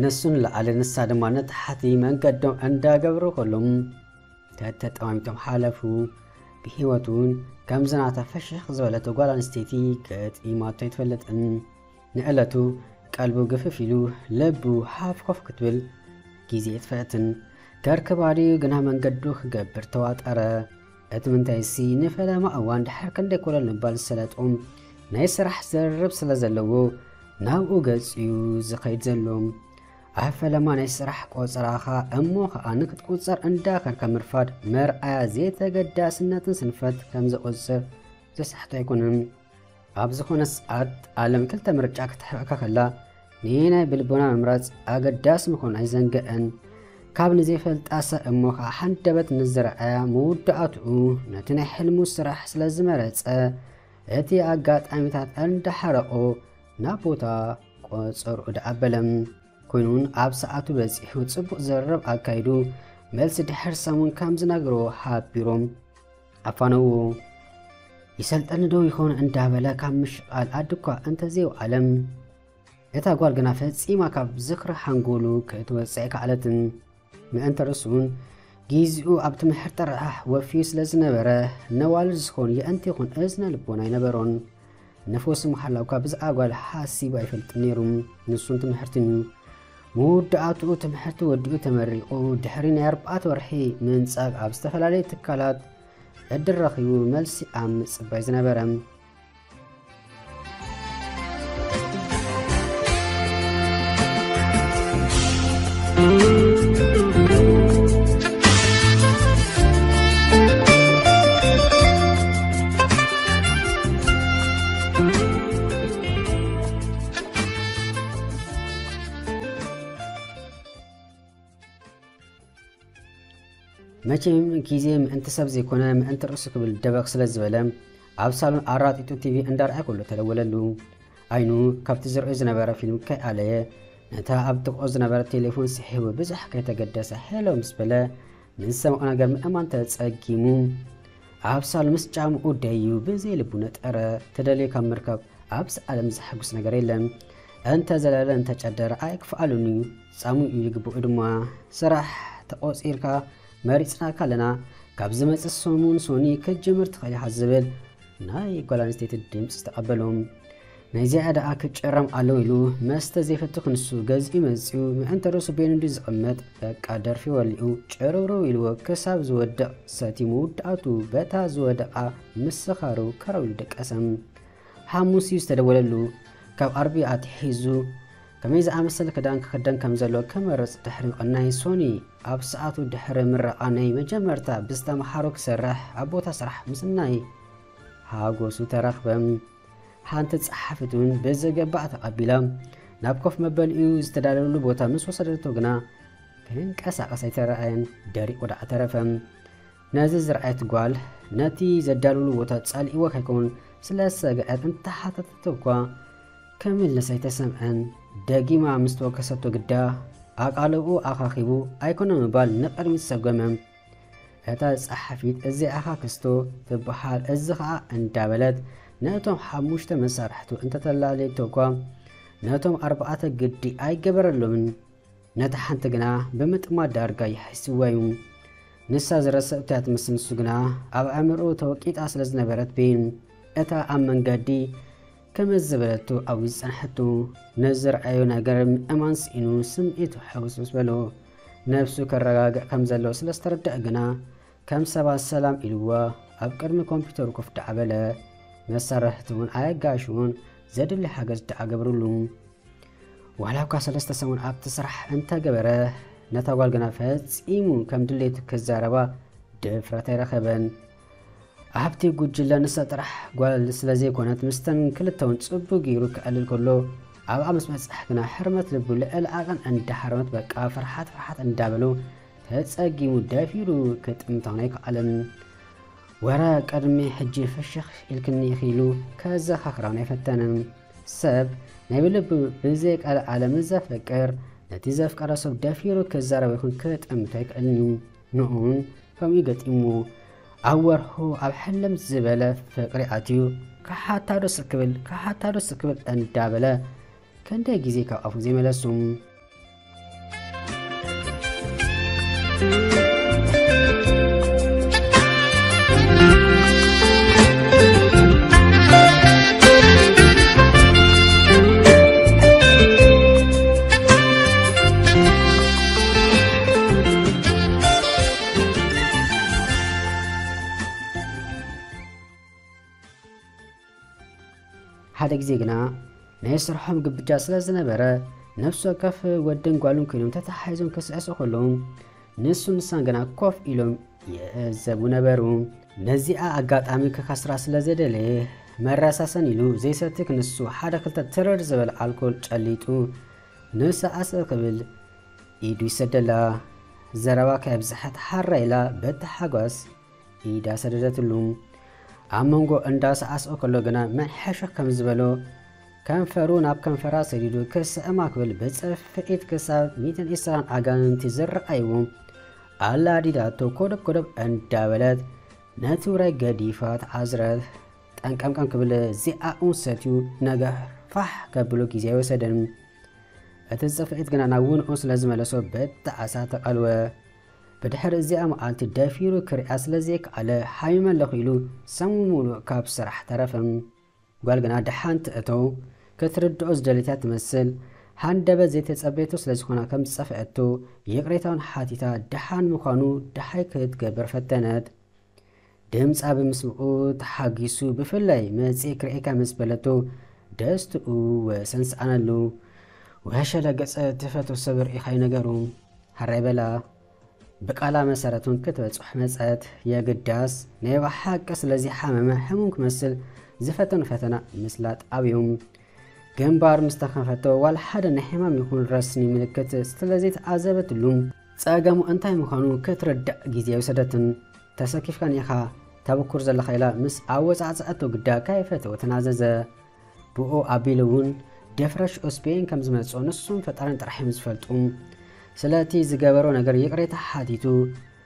ንሱ ንላዕሊ ንሳ ድማ ንታሕቲ መንገዶም እንዳገበሩ ከሎም ተተጠማሚቶም ሓለፉ። ብህይወቱ እውን ከምዚ ናታ ፈሽኽ ዝበለት ጓል ኣንስተይቲ ገጢማቶ ኣይትፈልጥን። ንዕለቱ ቀልቡ ግፍፍ ኢሉ ልቡ ሃፍ ኮፍ ክትብል ግዜ የጥፈአትን። ከርክባ ድዩ ግና መንገዱ ክገብር ተዋጠረ። እቲ ምንታይሲ ንፈለማ እዋን ድሕር ክንደይ ኮለል ምባል ዝሰለጦም ናይ ስራሕ ዘርርብ ስለ ዘለዎ ናብኡ ገጽ እዩ ዝኸይድ ዘሎ። ኣብ ፈለማ ናይ ስራሕ ቆጸራኻ እሞ ኸኣ ንክትቁጸር እንዳኸድካ ምርፋድ መርኣያ ዘይተገዳስነትን ስንፈት ከም ዘቆጽር ዘስሕቶ ኣይኮነን። ኣብ ዝኾነ ሰዓት ዓለም ክልተ ምርጫ ክትሕበካ ከላ ንየናይ ብልቦና ምምራጽ ኣገዳሲ ምዃኑ ኣይዘንግዕን። ካብ ንዘይፈልጣ ሰብ እሞ ኸኣ ሓንደበት ንዝረኣያ መወዳእትኡ ነቲ ናይ ሕልሙ ስራሕ ስለ ዝመረጸ እቲ ኣጋጣሚታት እንዳሓረቆ ናብ ቦታ ቆጸርኡ ደኣ ኣበለ። ኮይኑን ኣብ ሰዓቱ በጺሑ ጽቡቕ ዘረብ ኣካይዱ መልሲ ድሕር ሰሙን ከም ዝነግሮ ሓቢሮም ኣፋነውዎ። ይሰልጠኒ ዶ ይኾን እንዳበለ ካብ ምሽቓል ኣድኳ እንተዘይወዓለም እታ ጓል ግና ፈጺማ ካብ ዝኽሪ ሓንጎሉ ክትወጽእ ኣይከኣለትን። ምእንቲ ርእሱን ጊዜኡ ኣብ ትምህርቲ ጥራሕ ወፍዩ ስለ ዝነበረ ነዋልድ ዝኾን የእንቲ ይኹን እዝነ ልቦና ኣይነበሮን። ነፈሱ ምሓላው ካብ ብዛዕባ ጓል ሓሲቡ ኣይፈልጥን ነይሩ። ንሱን ትምህርትን እዩ። መወዳእትኡ ትምህርቲ ወዲኡ ተመሪቑ ድሕሪ ናይ ኣርባዕተ ወርሒ ምንጻግ ኣብ ዝተፈላለዩ ትካላት ዕድል ረኺቡ መልሲ ኣብ ምጽባይ ዝነበረ። መቸም ግዜ ምእንቲ ሰብ ዘይኮነ ምእንቲ ርእሱ ክብል ደበኽ ስለ ዝበለ ኣብ ሳሎን ኣራጢጡ ቲቪ እንዳርኣየ ከሎ ተደወለሉ። ዓይኑ ካብቲ ዝርእዮ ዝነበረ ፊልም ከይኣለየ ነታ ኣብ ጥቕኡ ዝነበረ ቴሌፎን ስሒቡ ብዙሕ ከይተገደሰ ሄሎ ምስ በለ ንዝሰምዖ ነገር ምእማን ተጸጊሙ ኣብ ሳሎን ምስ ጫምኡ ደዩ ብዘይ ልቡ ነጠረ። ተደልዩ ካብ ምርካብ ኣብዚ ዓለም ዘሐጉስ ነገር የለን። እንተ ዘለለ እንተ ጨደረ ኣይክፍኣሉን እዩ። ጻምኡ ይግብኡ ድማ። ስራሕ ተቖጺርካ መሪጽናካ ኣለና። ካብ ዝመጽእ ሰሙን ሶኒ ክትጅምር ትኽእል ኢኻ ዝብል ናይ ጓል ኣንስተይቲ ድምጺ ተቐበሎም። ናይዚኣ ደኣ ክጭረም ኣለዎ ኢሉ መስተ ዘይፈቱ ክንሱ ገዚኡ መጺኡ ምእንቲ ርእሱ በይኑ እንድዩ ዝቕመጥ በቃ ደርፊ ወሊዑ ጭርውርው ኢልዎ ክሳብ ዝወድቕ ሰቲ መወዳእቱ በታ ዝወደቓ ምስኻሩ ከረው ኢሉ ደቀሰም። ሓሙስ እዩ ዝተደወለሉ። ካብ ኣርቢ ኣትሒዙ ከመይ ዝኣመሰለ ክዳን ክኽደን ከም ዘሎ ክመርጽ ድሕሪ ምቕናይ ሶኒ ኣብ ሰዓቱ ድሕሪ ምረቓ ናይ መጀመርታ ብዝተምሃሮ ክሰርሕ ኣብ ቦታ ስራሕ ምስናይ ሓጎሱ ተረኽበ። ሓንቲ ጸሓፊት እውን ብዝግባእ ተቐቢላ ናብ ኮፍ መበሊኡ ዝተዳለወሉ ቦታ ምስ ወሰደቶ ግና ክንቀሳቐስ ኣይተረኣየን። ደሪቑ ደኣ ተረፈ። ነዚ ዝረኣየት ጓል ነቲ ዘዳለወሉ ቦታ ጸሊእዎ ከይከውን ስለ ዝሰግዐት እንተሓተተቶ እኳ ክምልስ ኣይተሰምዐን። ደጊማ ምስ ተወከሰቶ ግዳ ኣቓልብኡ ኣኻኺቡ ኣይኮነ ምባል ንቕድሚት ሰጎመ። እታ ጸሓፊት እዚኣ እኻ ክስቶ ትበሃል፣ እዚ ኸኣ እንዳበለት ነቶም ሓሙሽተ መሳርሕቱ እንተተላለየቶ እኳ ነቶም ኣርባዕተ ግዲ ኣይገበረሎምን። ነታ ሓንቲ ግና ብምጥማት ዳርጋ ይሕስዋ እዩ። ንሳ ዝረሰብቶ እያ ትመስል፣ ንሱ ግና ኣብ ኣእምሮኡ ተወቂጣ ስለ ዝነበረት ቤን እታ ኣብ መንገዲ ከምዚ ዝበለቶ ኣብኡ ዝጸንሐቶ ነዝረኣዮ ነገር ምእማን ስኢኑ ስምዒቱ ሕውስውስ በሎ። ነብሱ ከረጋግዕ ከም ዘለዎ ስለ ዝተረድአ ግና ከም ሰባት ሰላም ኢልዋ ኣብ ቅድሚ ኮምፒውተሩ ኮፍ ደዓ በለ። መሳርሕቲ እውን ኣየጋሽውን ዘድሊ ሓገዝ ደዓ ገብርሉ። ዋላ እኳ ሰለስተ ሰሙን ኣብቲ ስራሕ እንተገበረ ነታ ጓል ግና ፈጺሙ ከም ድሌቱ ክዛረባ ድፍረት ኣይረኸበን። ኣብቲ ጉጅለ ንሳ ጥራሕ ጓል ስለ ዘይኮነት ምስተን ክልተውን ጽቡቕ ገይሩ ክዕልል ከሎ ኣብኣ ምስ በጽሐ ግና ሕርመት ልቡ ልዕሊ ዓቐን እንዳሓረመት በቃ ፍርሓት ፍርሓት እንዳበሎ ተጸጊሙ ደፊሩ ክጥምታ ኣይከኣለን። ወረ ቅድሚ ሕጂ ፍሽኽ ኢልክኒ ኢኺ ኢሉ ከዘኻኽራ ኣይፈተነን። ሰብ ናይ ብልቡ ብዘይ ቃል ዓለም ዘፍቅር ነቲ ዘፍቀረ ሰብ ደፊሩ ክዛረብ ይኹን ክጥምቶ ኣይክእልን እዩ። ንኡን ከምኡ ገጢሙ ኣብ ወርሑ ኣብ ሕልም ዝበለ ፍቅሪ ኣትዩ ክሓታ ዶ ስክብል ክሓታ ዶ ስክብል እንዳበለ ክንደይ ግዜ ካብ ኣፉ ዘይመለሱ። ግዜ ግና ናይ ስርሖም ግብጃ ስለ ዝነበረ፣ ነፍሲ ወከፍ ወድን ጓልን ኮይኖም ተተሓሒዞም ክስዕስዑ ከለዉ፣ ንሱ ንሳን ግና ኮፍ ኢሎም ይዕዘቡ ነበሩ። ነዚኣ ኣጋጣሚ ክኸስራ ስለ ዘደለየ፣ መረሳሰን ኢሉ ዘይሰቲ ክንሱ ሓደ ክልተ ትርር ዝበለ ኣልኮል ጨሊጡ፣ ንስዕስዕ ክብል ኢዱ ይሰደላ። ዘረባ ከየብዝሐት ሓራ ኢላ በቲ ሓጓስ ኢዳ ሰደደትሉ። ኣብ መንጎ እንዳሰዓስኦ ከሎ ግና መን ሕሸኽ ከም ዝበሎ፣ ከንፈሩ ናብ ከንፈራ ሰዲዱ ክስዕማ ክብል ብጽፍዒት ክሳብ ሚእትን ዕስራን ኣጋንንቲ ዝረኣይዎ ኣላዲዳቶ ኮደብ ኮደብ እንዳበለት ነቲ ውራይ ገዲፋ ተዓዝረት። ጠንቀምቀም ክብል እዚኣኡን ሰትዩ ነገር ፋሕ ከብሎ ግዜ ኣይወሰደን። እቲ ጽፍዒት ግና ናብ ውንኡ ስለ ዝመለሶ ብጣዕሳ ተቐልወ። ብድሕሪ እዚኣ መዓልቲ ደፊሩ ክሪኣ ስለ ዘይከኣለ፣ ሓሚመ ኣለኹ ኢሉ ሰሙን ሙሉእ ካብ ስራሕ ተረፈ። ጓል ግና ደሓን ትእተው ክትርድኦ ዝደለታ ትመስል። ሃንደበት ዘይተጸበየቶ ስለ ዝኾና ከም ዝጸፍዐቶ ይቕሬታውን ሓቲታ ደሓን ምዃኑ ደሓይ ክትገብር ፈተነት። ድምጻ ብምስምኡ ተሓጊሱ፣ ብፍላይ መጺእ ክርእየካ ምስ በለቶ ደስትኡ ወሰን ሰኣነሉ። ወሸለ ገጸ ትፈትዎ ሰብ ርኢኻዩ ነገሩ። ሃራይ በላ። ብቃላ መሰረት እውን ክትበጽሕ መጸት። የግዳስ ናይ ብሓቂ ስለዚ ሓመመ ሕሙም ክመስል ዝፈተኑ ፈተና ምስላጥ ኣብዩ። ግንባር ምስ ተኸፈቶ ዋላ ሓደ ናይ ሕማም ይኹን ረስኒ ምልክት ስለ ዘይተዓዘበትሉ፣ ጸገሙ እንታይ ምዃኑ ክትርዳእ ግዜ ኣይወሰደትን። "ተሰኪፍካኒ ኢኻ ተበኩር ዘለኻ" ኢላ ምስ ኣወጻዕጽዐቶ ግዳ ከይፈተወ ተናዘዘ። ብኡ ኣቢሉ እውን ደፍረሽ ኦስቤን ከም ዝመጽኦ ንሱን ፈጣርን ጥራሕ እዮም ዝፈልጡ። ስለቲ ዝገበሮ ነገር ይቕሬታ ሓቲቱ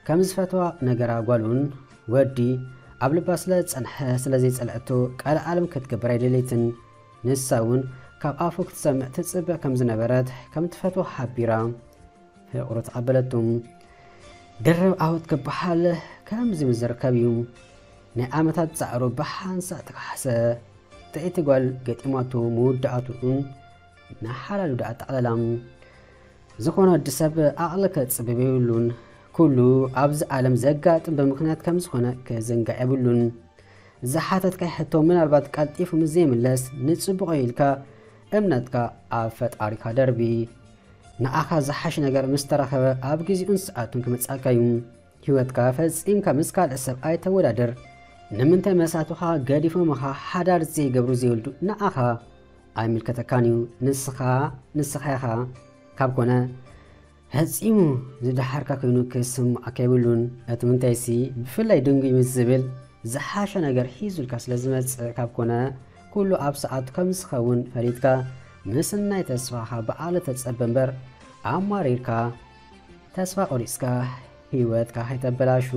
ከም ዝፈትዋ ነገራ። ጓል እውን ወዲ ኣብ ልባ ስለ ዝጸንሐ ስለ ዘይጸልዐቶ ቃል ዓለም ክትገብር ኣይደለይትን። ንሳ እውን ካብ ኣፉ ክትሰምዕ ትጽበ ከም ዝነበረት ከም ትፈትዎ ሓቢራ ፍቕሩ ተቐበለቱ። ድርብ ዓወት ክበሃል ከምዚ ምዝርከብ እዩ። ናይ ዓመታት ጻዕሩ ብሓንሳእ ተካሕሰ። ጥዕይቲ ጓል ገጢማቱ ምውዳኣቱን ንሓላሉ ደኣ ጠቕለላ። ዝኾነ ወዲ ሰብ ዓቕሊ ከጽብብ የብሉን። ኩሉ ኣብዚ ዓለም ዘጋጥም ብምኽንያት ከም ዝኾነ ክዝንጋዕ የብሉን። ዝሓተትካይ ሕቶ ምናልባት ቀልጢፉ ምስ ዘይምለስ ንጽቡቕ ኢልካ እምነትካ ኣብ ፈጣሪካ ደርቢ። ንዓኻ ዝሓሽ ነገር ምስ ተረኸበ ኣብ ግዜኡን ሰዓቱን ክመጽኣካ እዩ። ህይወትካ ፈጺምካ ምስ ካልእ ሰብ ኣይተወዳድር። ንምንታይ መሳቱኻ ገዲፎምኻ ሓዳር ዘይገብሩ ዘይወልዱ ንዓኻ ኣይምልከተካን እዩ። ንስኻ ንስኻ ኢኻ። ካብ ኮነ ፈጺሙ ዝደሓርካ ኮይኑ ክስምዓካ የብሉን። እቲ ምንታይሲ ብፍላይ ድንጉይ ምስ ዝብል ዝሓሸ ነገር ሒዙልካ ስለ ዝመጽእ ካብ ኮነ ኩሉ ኣብ ሰዓቱ ከም ዝኸውን ፈሊጥካ ምስናይ ተስፋኻ ብዓለ ተጸበ እምበር ኣማሪርካ ተስፋ ቆሪጽካ ህይወትካ ከይተበላሹ።